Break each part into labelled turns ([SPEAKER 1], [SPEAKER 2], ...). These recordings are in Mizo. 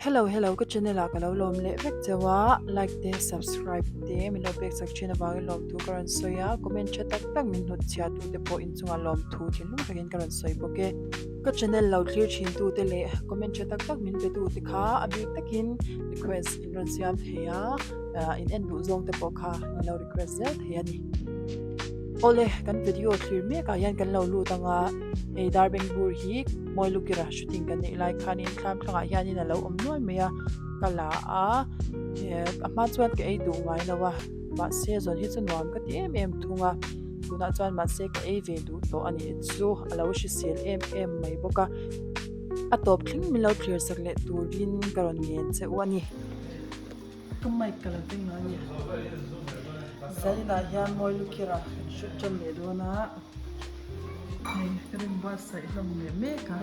[SPEAKER 1] Hello hello ka channel ah ka lo lawm leh vek cheu a like te subscribe te min lo pek chak thin avangin lawmthu ka rawn sawi a comment tha tak tak min hnut chhia tu te pawh inchungah lawmthu thinlung takin ka rawn sawi bawk e ka channel lo thlir thin tu te leh comment tha tak tak min pe tu te kha a bik takin request in rawn siam thei a ah in en duh zawng te pawh kha min lo request zel thei a ni awle kan video thlir mek ah hian kan lo lut ang a hei darbeng bur hi Mawilukira shooting kan neih lai khanin thlam thlangah hianin a lo awm nuai mai a ka la a a hma chuan ka ei duh ngai lo a mahse zawn hi chu nuam ka ti em em thung a tunah chuan mahse ka ei ve duh tawh a nih chu a lo hrisel em em mai bawk a a tawp thleng min lo thlir sak leh turin ka rawn ngen che u a ni. Ka mic ka lo keng lo a ni. Zainah hian Mawilukira kan shoot tan leh dawn a. Hei ka rin buatsaih hlawm leh mek a.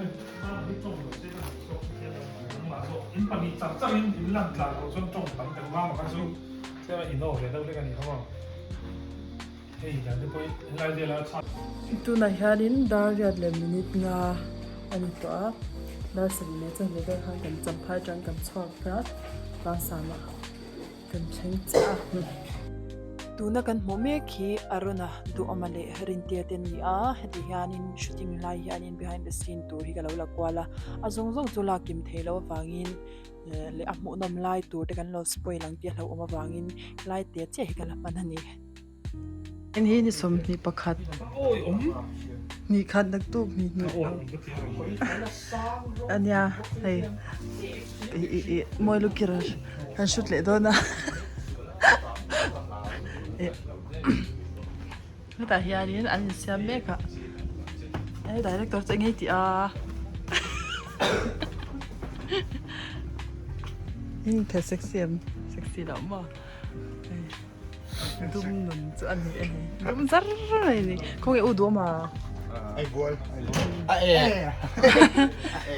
[SPEAKER 1] Tunah hianin dar riat leh minute nga a ni tawh a, dar sarih leh chanve vel khan kan champhai atang kan chhuak a, tlangsam ah kan thleng chiah a. Tuna kan hmuh mek hi Arona Duhawma leh Rintea te an ni a, heti hianin shooting lai hianin behind the scene tur hi ka lo la kual a, a zawng zawng chu lak kim theih loh avangin leh a hmuhnawm lai tur te kan lo spoil ang tih a hlauhawm avangin lai te chiah hi ka la hman a ni. En hi ni 21 hnih khat naktuk hnih hnih ania hei ih ih mawi lukir kan shoot leh dawn a ih hetah hianin an insiam mek a he director chu eng nge tih a in sexy em sexy loh maw. Dum nun chu a ni e hei dum zar mai a ni khawnge u duh awm a
[SPEAKER 2] Ai bual ai bual a e a e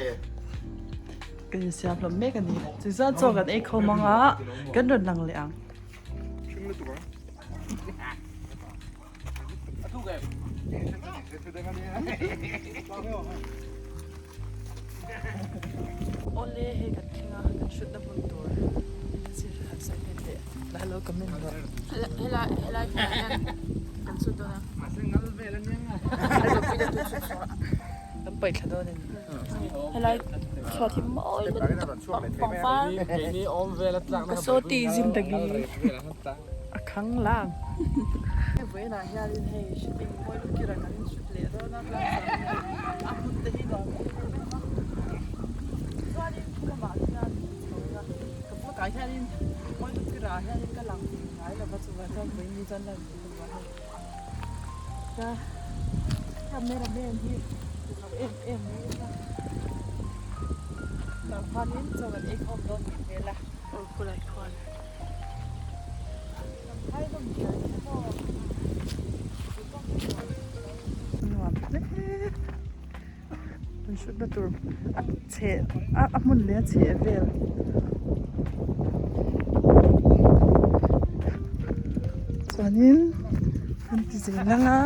[SPEAKER 1] kan insiam hlawm mek a ni chu chuan chaw kan ei khawm ang a kan rawn lang leh ang. Awle hei kan thleng a kan hrutna hmun tur sir han sawi let leh la hello comment rawh
[SPEAKER 3] helai helai hmunah hian kan chhut dawn a
[SPEAKER 1] kan paih thla dawn a ni
[SPEAKER 3] helai chhuat hi mawi lutuk pangpar
[SPEAKER 1] kasawti zindagi. A khang lang. Hei vawiinah hianin hei shooting mawi lukira kan in shoot leh dawn a a hmun te hi nuam em em vek a chuanin khi lamah khian chho ila ka vlog ah hianin mawi lukira ah hianin ka lang ngai lova chuvang chuan vawiin ni chuan lan ve ka duh a hei ka cameraman hi duhlo em em mai a tah khuanin chaw kan ei khawm dawn tih hmel a
[SPEAKER 3] aw khulai khuan.
[SPEAKER 1] Nuam hle kan hrutna tur a chheh a hmun leh a chheh vel chuanin an ti zel ang a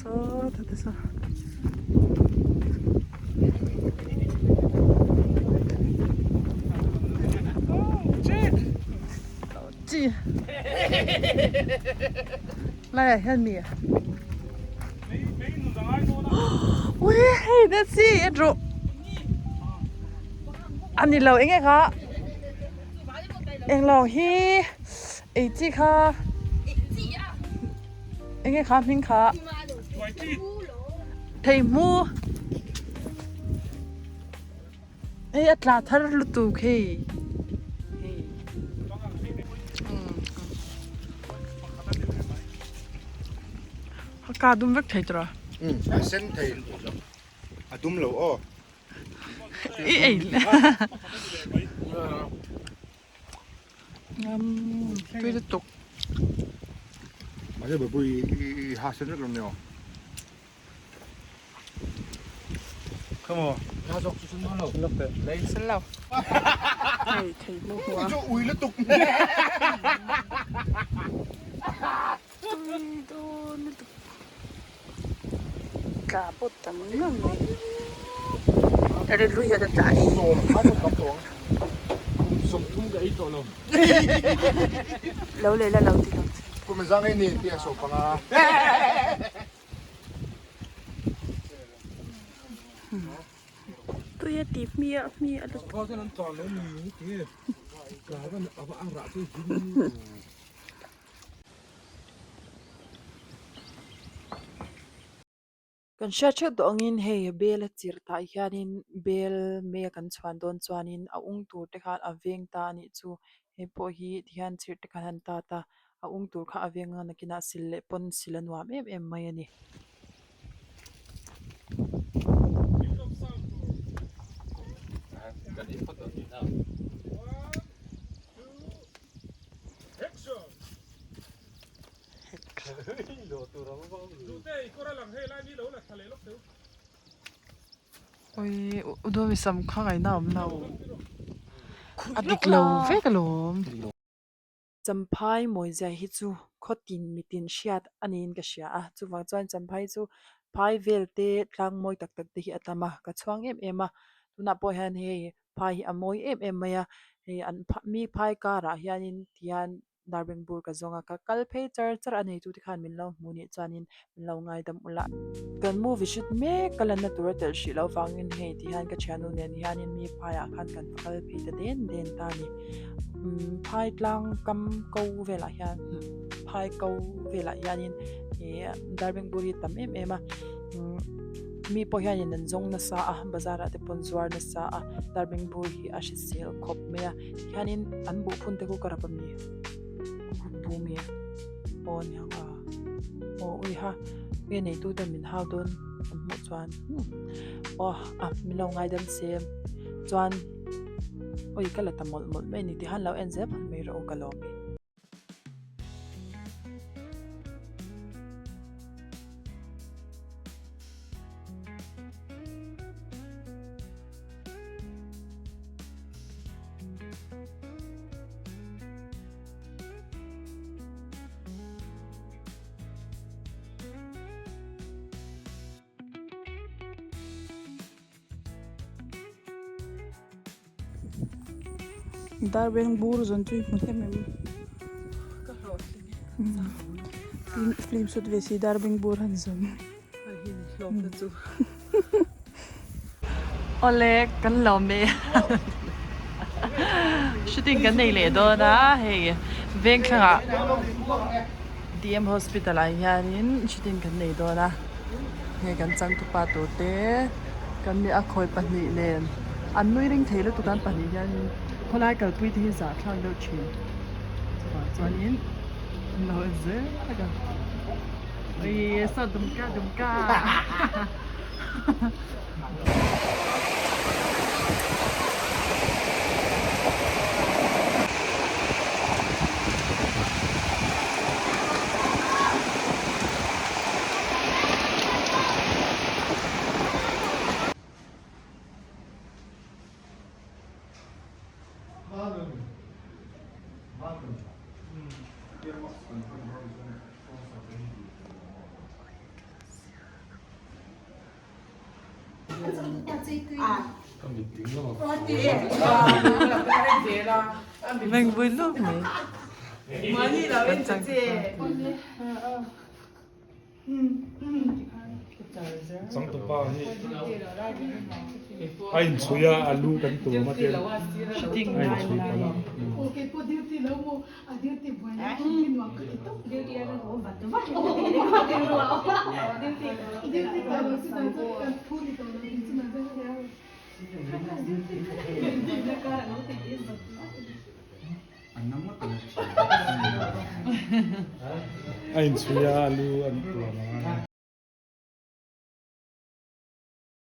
[SPEAKER 1] sawtah te saw. Laiah hian mi ui hei Nancy en rawh a ni lo eng nge kha englo hi ei chi kha eng nge kha hming kha Theihmu Hei a tla thar lutuk hei hei A ka dum vek thei tawh a.
[SPEAKER 2] Um a sen thei a dum lo aw.
[SPEAKER 1] I ei Um tui lutuk.
[SPEAKER 2] Mahse bapui i ha sen vek lo nia.
[SPEAKER 3] Rilru hian a tlai. Lo leh la lo ti lo che. Tui a ti hmiah hmiah lutuk.
[SPEAKER 1] Kan hriat theuh tawh angin hei bel a chirh tah hianin bel mei a kan chhuan dawn chuanin a ung tur te khan a veng ta a nih chu hei pawh hi tihian chirh te khan an tat a a ung tur kha a veng a nakinah sil leh pawn sil a nuam em em mai a ni. Oi u dawmi sam kha ngaihna a awm lo a dik lo vek alawm. Champhai mawizia hi chu khaw tin mitin hriat a niin ka hria a chuvang chuan champhai chu phai vel te tlang mawi tak tak te hi a tam a ka chhuang em em a tunah pawh hian hei phai hi a mawi em em mai a hei an mi phai karah hianin tihian Darbeng bur ka zawng a, ka kal phei char char a neitu te khan min lo hmu nih chuanin min lo ngaidam ula. Kan movie shoot mek ka lanna tur a telh hrih loh vangin hei ti hian ka thiannu nen hianin mi phaiah khan kan va kal phei ta den den ta a ni. Umm phai tlang kam ko velah hian phai ko velah hianin ih darbeng bur hi a tam em em a umm mi pawh hianin an zawng nasa a bazar ah te pawh an zuar nasa a darbeng bur hi a hrisel khawp mai a. Hianin an buh phun te khu ka rap ami bu mi aw aniang a aw ui ha nge neitu ten min hau dawn an hmuh chuan aw a min lo ngaidam se chuan ui ka la ta mawlh mawlh mai a ni tihan lo en zel phawt mai rawh u ka lawm e.
[SPEAKER 3] Darbeng bur zawn chu i hmu hnem em film shoot ve si darbeng bur han zawn
[SPEAKER 1] Awle kan lawm e shooting kan nei leh dawn a hei vengthlangah D_M hospital ah hianin shooting kan nei dawn a hei kan changtupa tur te kan mi a khawi pahnih nen an nui ring thei lutuk an pahnih hianin khawlai kalpui te hi zahthlak deuh thin chuvang chuanin an lo en zel a ui saw dumka dumka. Meng vui lup mai.
[SPEAKER 4] Changtupa hi a inchhui a a lu kan tuam a tia a inchhui palh a. A inchhui a a lu an tuam a.